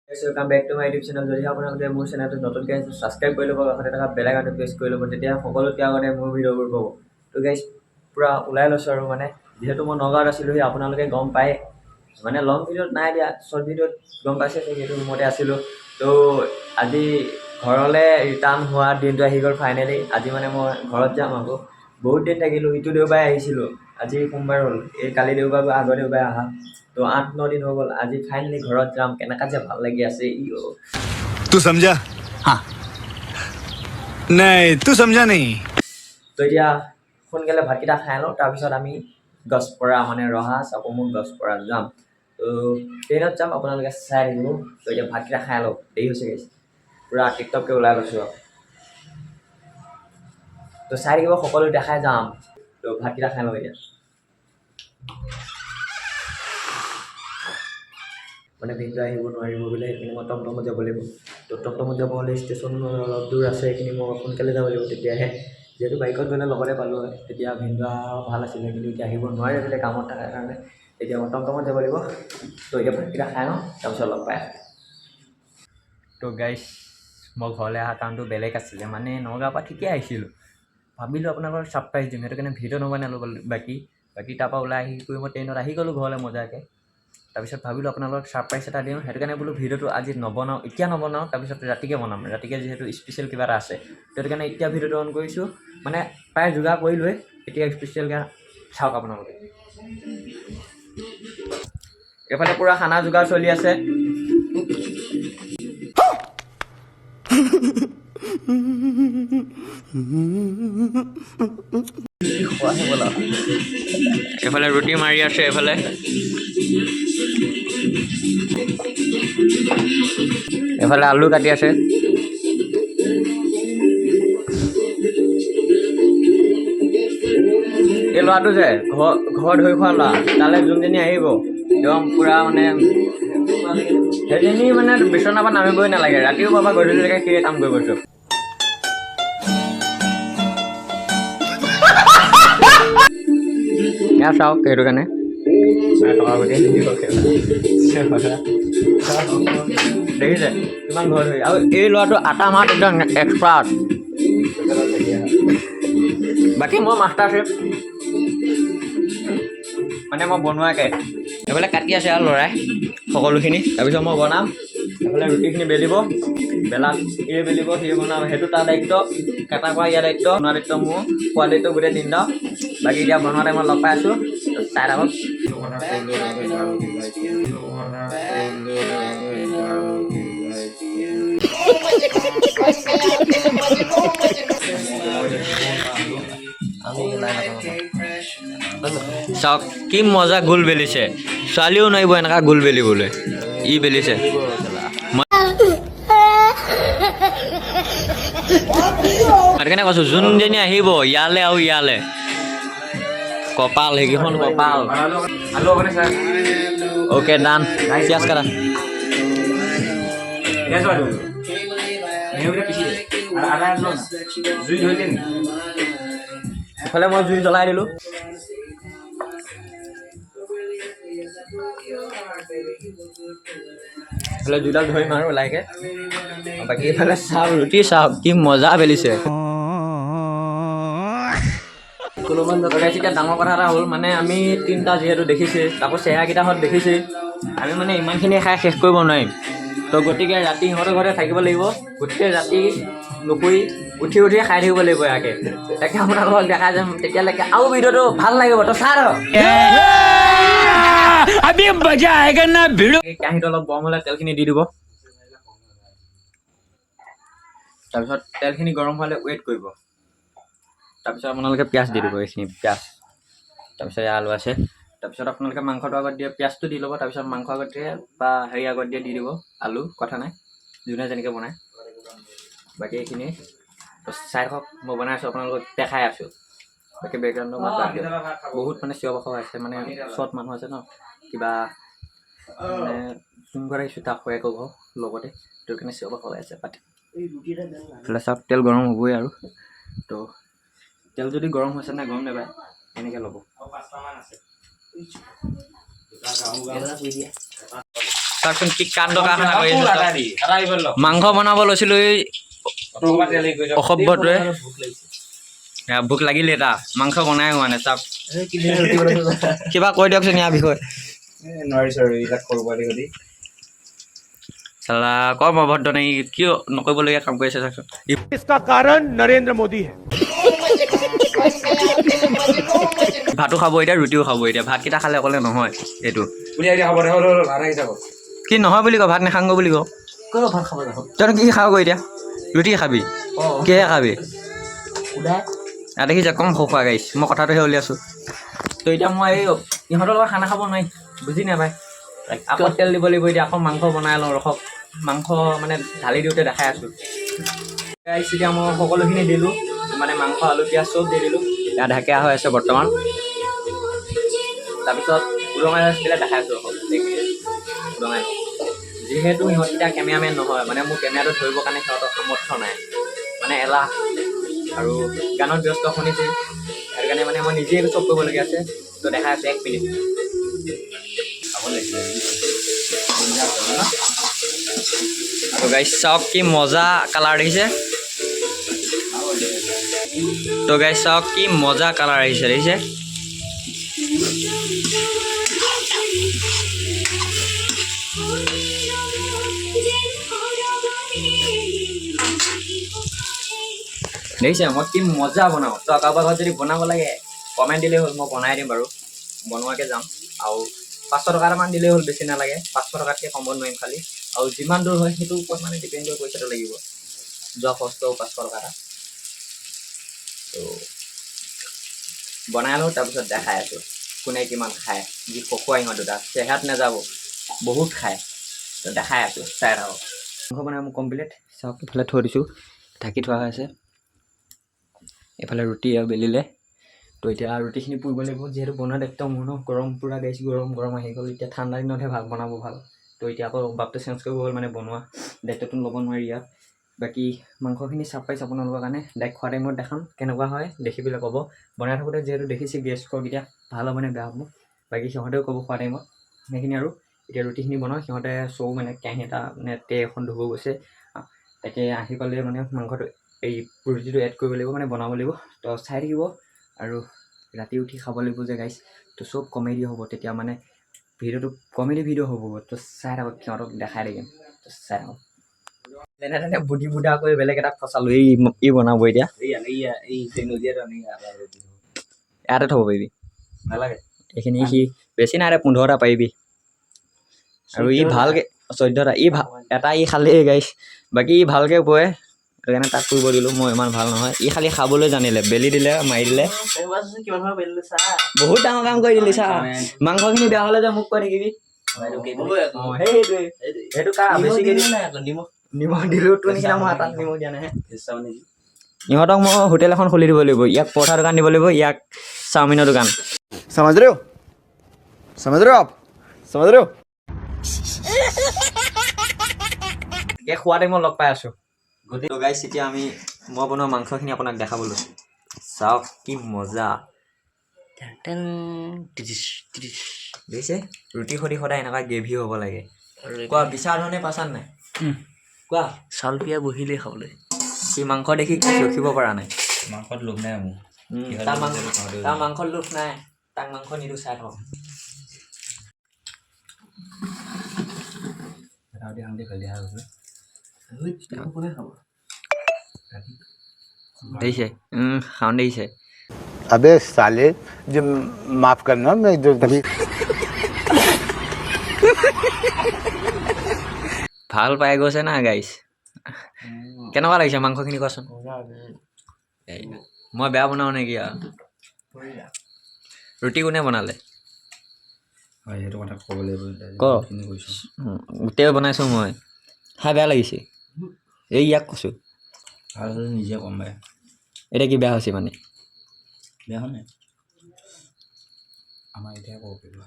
Welcome back to my YouTube channel. যদি আপোনালোকে মোৰ চেনেলটো নতুনকৈ আহিছে, ছাবস্ক্ৰাইব কৰি ল'ব, কাষতে থকা বেল আইকনটো প্ৰেছ কৰি ল'ব, তেতিয়া সকলোতকৈ আগতে মোৰ ভিডিঅ'বোৰ পাব। তো গাইজ, পূৰা ওলাই লৈছোঁ আৰু মানে যিহেতু মই নগাঁৱত আছিলোঁহি, আপোনালোকে গম পায়। মানে লং ভিডিঅ'ত নাই দিয়া, শ্বৰ্ট ভিডিঅ'ত গম পাইছে চাগে, সেইটো ৰুমতে আছিলোঁ। তো আজি ঘৰলৈ ৰিটাৰ্ণ হোৱা দিনটো আহি গ'ল ফাইনেলি। আজি মানে মই ঘৰত যাম আকৌ। বহুত দিন থাকিলোঁ। ইটো দেওবাৰে আহিছিলোঁ, আজি সোমবাৰ হ'ল। এই কালি দেওবাৰ বা আগৰ দেওবাৰে অহা, তো 8-9 দিন হৈ গ'ল। আজি ফাইনেলি ঘৰত যাম। কেনেকুৱা যে ভাল লাগি আছে ই অ'। तू समझा? हाँ, नहीं, तू समझा नहीं। তো এতিয়া সোনকালে ভাতকেইটা খাই লওঁ, তাৰপিছত আমি গছপৰা, মানে ৰহা চাপৰমুখ গছপৰা যাম। তো ট্ৰেইনত যাম, আপোনালোকে চাই থাকিব। তো এতিয়া ভাতকেইটা খাই লওঁ, দেৰি হৈছে গাইজ। পূৰা টিপটপকৈ ওলাই লৈছোঁ আৰু। তো চাই থাকিব, সকলো দেখাই যাম। তো ভাতকেইটা খাই লওঁ এতিয়া। মানে ভিনদেউ আহিব নোৱাৰিব বোলে, সেইকাৰণে মই টমটমত যাব লাগিব। তো টমটমত যাব হ'লে ষ্টেচন অলপ দূৰ আছে, সেইখিনি মই সোনকালে যাব লাগিব তেতিয়াহে। যিহেতু বাইকত গ'লে লগতে পালোঁ হয়, তেতিয়া ভিনদেউ অহা ভাল আছিলে। কিন্তু এতিয়া আহিব নোৱাৰে বোলে কামত থকাৰ কাৰণে। এতিয়া মই টমটমত যাব লাগিব। তো এতিয়া ভাতকেইটা খাই লওঁ, তাৰপিছত লগ পাই আছোঁ। তো গাইজ, মই ঘৰলৈ অহা কাৰণটো বেলেগ আছিলে। মানে নগাঁৱৰ পৰা ঠিকেই আহিছিলোঁ, ভাবিলোঁ আপোনালোকক ছাৰপ্ৰাইজ দিম, সেইটো কাৰণে ভিডিঅ' নবনালোঁ। বাকী বাকী তাৰপৰা ওলাই আহি কৰি মই ট্ৰেইনত আহি গ'লোঁ ঘৰলৈ মজাকৈ। তাৰপিছত ভাবিলোঁ আপোনালোকক ছাৰপ্ৰাইজ এটা দিওঁ, সেইটো কাৰণে বোলো ভিডিঅ'টো আজি নবনাওঁ, এতিয়া নবনাওঁ, তাৰপিছত ৰাতিকৈ বনাম। ৰাতিকৈ যিহেতু স্পেচিয়েল কিবা এটা আছে, সেইটো কাৰণে এতিয়া ভিডিঅ'টো অন কৰিছোঁ। মানে প্ৰায় যোগাৰ কৰিলোৱেই, এতিয়া স্পেচিয়েলকৈ চাওক আপোনালোকে। এইফালে পূৰা খানা যোগাৰ চলি আছে। এইফালে ৰুটি মাৰি আছে, এইফালে এইফালে আলু কাটি আছে। এই ল'ৰাটো যে ঘৰ ঘৰ ধৰি খোৱা ল'ৰা, তালৈ যোনজনী আহিব, একদম পূৰা মানে সেইজনী মানে বিচনাৰ পৰা নামিবই নালাগে। ৰাতিপুৱাৰ পৰা গধূলিলৈকে সিয়ে কাম কৰিব চব। এয়া চাওক, সেইটো কাৰণে টকা দেখিছে কিমান ঘৰ ধৰি। আৰু এই ল'ৰাটো আটা মাত একদম এক্সপাৰ্ট। বাকী মই মাষ্টাৰ চেফ, মানে মই বনোৱাকৈ। এইফালে কাটি আছে আৰু ল'ৰাই সকলোখিনি, তাৰপিছত মই বনাম। এইফালে ৰুটিখিনি বেলিব, বেলাত এই বেলিব, সি বনাব, সেইটো তাৰ দায়িত্ব। কটা কৰা ইয়াৰ দায়িত্ব, বনোৱা দায়িত্ব মোৰ, খোৱা দায়িত্ব গোটেই তিনিটা। বাকী এতিয়া বনোৱা টাইমত লগ পাই আছোঁ, চাই থাকক। চাওক কি মজা গোল বেলিছে। ছোৱালীও নোৱাৰিব এনেকুৱা গোল বেলিবলৈ, ই বেলিছে। সেইকাৰণে কৈছোঁ, যোনজনী আহিব ইয়ালে আৰু ইয়ালে কপাল, সেইকেইখন কপাল। অ'কে ডান, পিঁয়াজ কাটা। ইফালে মই জুই জ্বলাই দিলোঁ। এইফালে জুইডাল ধৰিম আৰু লাহেকৈ। বাকী এইফালে চাওক, ৰুটি চাওক কি মজা বেলিছে। এতিয়া ডাঙৰ কথা এটা হ'ল, মানে আমি তিনিটা যিহেতু দেখিছে, তাকো চেহেৰাকেইটাহঁত দেখিছে, আমি মানে ইমানখিনি খাই শেষ কৰিব নোৱাৰিম। তো গতিকে ৰাতি সিহঁতৰ ঘৰতে থাকিব লাগিব, গোটেই ৰাতি নুশুই উঠি উঠি খাই থাকিব লাগিব ইয়াকে। তাকে আপোনালোকক দেখাই যাম তেতিয়ালৈকে আৰু ভিডিঅ'টো ভাল লাগিব। তো চাই থাকক। কেৰাহীটো অলপ গৰম হ'লে তেলখিনি দি দিব। তাৰপিছত তেলখিনি গৰম হ'লে ৱেইট কৰিব, তাৰপিছত আপোনালোকে পিঁয়াজ দি দিব, এইখিনি পিঁয়াজ। তাৰপিছত এয়া আলু আছে। তাৰপিছত আপোনালোকে মাংসটো আগত দিয়ে পিঁয়াজটো দি ল'ব, তাৰপিছত মাংস আগত দিয়ে বা হেৰি আগত দিয়ে দি দিব আলু, কথা নাই, যোনে যেনেকৈ বনায়। বাকী এইখিনি চাই থাকক, মই বনাই আছোঁ, আপোনালোকক দেখাই আছোঁ। বাকী বেকগ্ৰাউণ্ডৰ মাত বাদ দিয়ক। বহুত মানে চিঞৰ বাখৰ আছে, মানে ওচৰত মানুহ আছে ন, কিবা মানে যোন ঘৰত আহিছোঁ তাক খুৱাই ঘৰ লগতে, সেইটো কাৰণে চিঞৰ বাখৰ হৈ আছে। পাতি এইফালে চাওক, তেল গৰম হ'বই আৰু। তো তেল যদি গৰম হৈছে নাই গম নাপায়, এনেকৈ ল'ব। চাওকচোন কি কাণ্ড কাৰখানা কৰি আছে চাওক। মাংস বনাব লৈছিলোঁ এই অসভ্যটোৱে। এয়া, ভোক লাগিলে এটা মাংস বনাই হোৱা নাই। চাওক, কিবা কৈ দিয়কচোন ইয়াৰ বিষয়ে। নোৱাৰিছো আৰু এইবিলাক কৰিব লাগিব। চালা কম অভদ্ৰ নেকি? কিয় নকৰিবলগীয়া কাম কৰিছে চাওকচোন। इसका कारण नरेंद्र मोदी है। ভাতো খাব এতিয়া, ৰুটিও খাব এতিয়া। ভাতকেইটা খালে অকলে নহয় এইটো। উলিয়াই দিয়া, হ'ব দে, হ'ল হ'ল, ভাত আহি যাব। কি নহয় বুলি ক, ভাত নাখাংগৈ বুলি ক। ভাত খাব যাওঁ। তই কি খাওগৈ এতিয়া? ৰুটি খাবি? কিহে খাবি? দেখিছে, কম খোৱা গাইছ, মই কথাটোহে উলিয়াইছোঁ। তো এতিয়া মই এই ইহঁতৰ লগত খানা খাব নোৱাৰি, বুজি নাপায়। আকৌ তেল দিব লাগিব এতিয়া, আকৌ মাংস বনাই লওঁ। ৰখক, মাংস মানে ঢালি দিওঁতে দেখাই আছোঁ। গাইছ, এতিয়া মই সকলোখিনি দিলোঁ, মানে মাংস, আলু, পিঁয়াজ চব দি দিলোঁ। এতিয়া ঢাকিয়া হৈ আছে বৰ্তমান। তাৰপিছত উদঙাই দিলে দেখাই আছোঁ, ৰখক এক মিনিট। উদঙাই লওঁ। যিহেতু সিহঁতকেইটা কেমেৰামেন নহয়, মানে মোৰ কেমেৰাটো ধৰিবৰ কাৰণে সিহঁতৰ সামৰ্থ্য নাই, মানে এলাহ আৰু গানত ব্যস্ত শুনিছে, সেইটো কাৰণে মানে মই নিজে চব কৰিবলগীয়া আছে। তো দেখাই আছোঁ, এক মিনিট। খাব লাগিছিলে। আৰু গাইছ, চাওক কি মজা কালাৰ দেখিছে। তো গাইছ, চাওক কি মজা কালাৰ আহিছে, দেখিছে? দেখিছে, মই কি মজা বনাওঁ। তো কাৰোবাৰ ঘৰত যদি বনাব লাগে, কমেণ্ট দিলেই হ'ল, মই বনাই দিম বাৰু। বনোৱাকৈ যাম আৰু 500 টকা এটামান দিলেই হ'ল, বেছি নালাগে। 500 টকাতকৈ কমত নোৱাৰিম খালি। আৰু যিমান দূৰ হয় সেইটোৰ ওপৰত মানে ডিপেণ্ড কৰি পইচাটো লাগিব, যোৱা খৰচটো 500 টকা এটা। তো বনাই লওঁ, তাৰপিছত দেখাই আছোঁ কোনে কিমান খায়। যি খখুৱা ইহঁত দুটা, চেহাত নাযাব, বহুত খায়। তো দেখাই আছোঁ, চাই থাকক। মাংস বনাই মোৰ কমপ্লিট। চাওক, ইফালে থৈ দিছোঁ, ঢাকি থোৱা হৈ আছে। এইফালে ৰুটি আৰু বেলিলে। তো এতিয়া ৰুটিখিনি পুৰিব লাগিব, যিহেতু বনোৱা দায়িত্ব মোৰ ন। গৰম পূৰা গাইছ, গৰম গৰম আহি গ'ল। এতিয়া ঠাণ্ডা দিনতহে ভাল বনাব ভাল। তো এতিয়া আকৌ বাপটো চেঞ্জ কৰিব হ'ল, মানে বনোৱা দায়িত্বটো ল'ব নোৱাৰি ইয়াত। বাকী মাংসখিনি ছাৰপ্ৰাইজ আপোনালোকৰ কাৰণে, ডাইৰেক্ট খোৱা টাইমত দেখাম কেনেকুৱা হয়, দেখি পেলাই ক'ব। বনাই থাকোঁতে যিহেতু দেখিছে, গেছ কৰক এতিয়া ভাল হ'ব নে বেয়া হ'ব, বাকী সিহঁতেও ক'ব খোৱা টাইমত সেইখিনি। আৰু এতিয়া ৰুটিখিনি বনাওঁ। সিহঁতে চৌ মানে কেৰাহী এটা মানে ট্ৰে এখন ধুব গৈছে। তাকে আহি পালে মানে মাংসটো এই ৰুটিটো এড কৰিব লাগিব, মানে বনাব লাগিব। তো চাই থাকিব। আৰু ৰাতি উঠি খাব লাগিব যে গাইছ, তো চব কমেডি হ'ব তেতিয়া, মানে ভিডিঅ'টো কমেডি ভিডিঅ' হ'ব। তো চাই থাকক, সিহঁতক দেখাই থাকিম। তো চাই থাকক। যেনে তেনে বুদ্ধি বুধা কৰি বেলেগ এটাক ফচালোঁ। এই ই বনাব এতিয়া। ইয়াতে থ'ব পাৰিবি। নালাগে। এইখিনি সি বেছি নাই দে, 15টা পাৰিবি। আৰু ই ভালকে 14টা ই এটা ই খালেই গাইছ। বাকী ই ভালকে পৰে, সেইকাৰণে তাক কৰিব দিলোঁ। মই ইমান ভাল নহয়। ই খালি খাবলৈ জানিলে, বেলি দিলে, মাৰি দিলে, বহুত ডাঙৰ কাম কৰি দিলি। চা, মাংসখিনি বেয়া হ'লে যে মোক কৈ থাকিবি। অঁ, সেইটোৱে। সেইটো কা বেছিকে নিমখ দিলোঁ, তোৰ নিচিনা মই এটাত নিমখ দিয়া নাই। ইহঁতক মই হোটেল এখন খুলি দিব লাগিব। ইয়াক পৰঠা দোকান দিব লাগিব, ইয়াক চাওমিনৰ দোকান। समझ रहे हो? समझ रहे हो आप? समझ रहे हो? এতিয়া খোৱা টাইমত লগ পাই আছোঁ। তো গাইছ, এতিয়া আমি মই বনোৱা মাংসখিনি আপোনাক দেখাব লৈছোঁ। চাওক কি মজা দেখিছে। ৰুটি সৈতে সদায় এনেকুৱা গ্ৰেভি হ'ব লাগে। কোৱা, বিচাৰ ধৰণে পাইছা নাই কোৱা। চাউল পিয়া বহিলেই খাবলৈ। সি মাংস দেখি ৰখিব পৰা নাই। মাংসত লোভ নাই মোৰ। তাৰ মাংসত লোভ নাই, তাক মাংস নিদিওঁ, চাই থাকক। কোনে খাব? দেখিছে, খাওঁ দেখিছে। अबे साले, जो माफ करना, मैं जो तभी ভাল পাই গৈছে না গাইছ? কেনেকুৱা লাগিছে মাংসখিনি কোৱাচোন। এই, মই বেয়া বনাওঁ নেকি আৰু? ৰুটি কোনে বনালে? হয়, সেইটো কথা ক'ব লাগিব। ক। কৈছোঁ। গোটেই বনাইছোঁ মই, খাই বেয়া লাগিছে। এই ইয়াক কৈছোঁ। ভাল হ'লে নিজে ক'ম ভাই। এতিয়া কি বেয়া হৈছে মানে? বেয়া হোৱা নাই, আমাৰ এতিয়া ক'ব পাৰিব।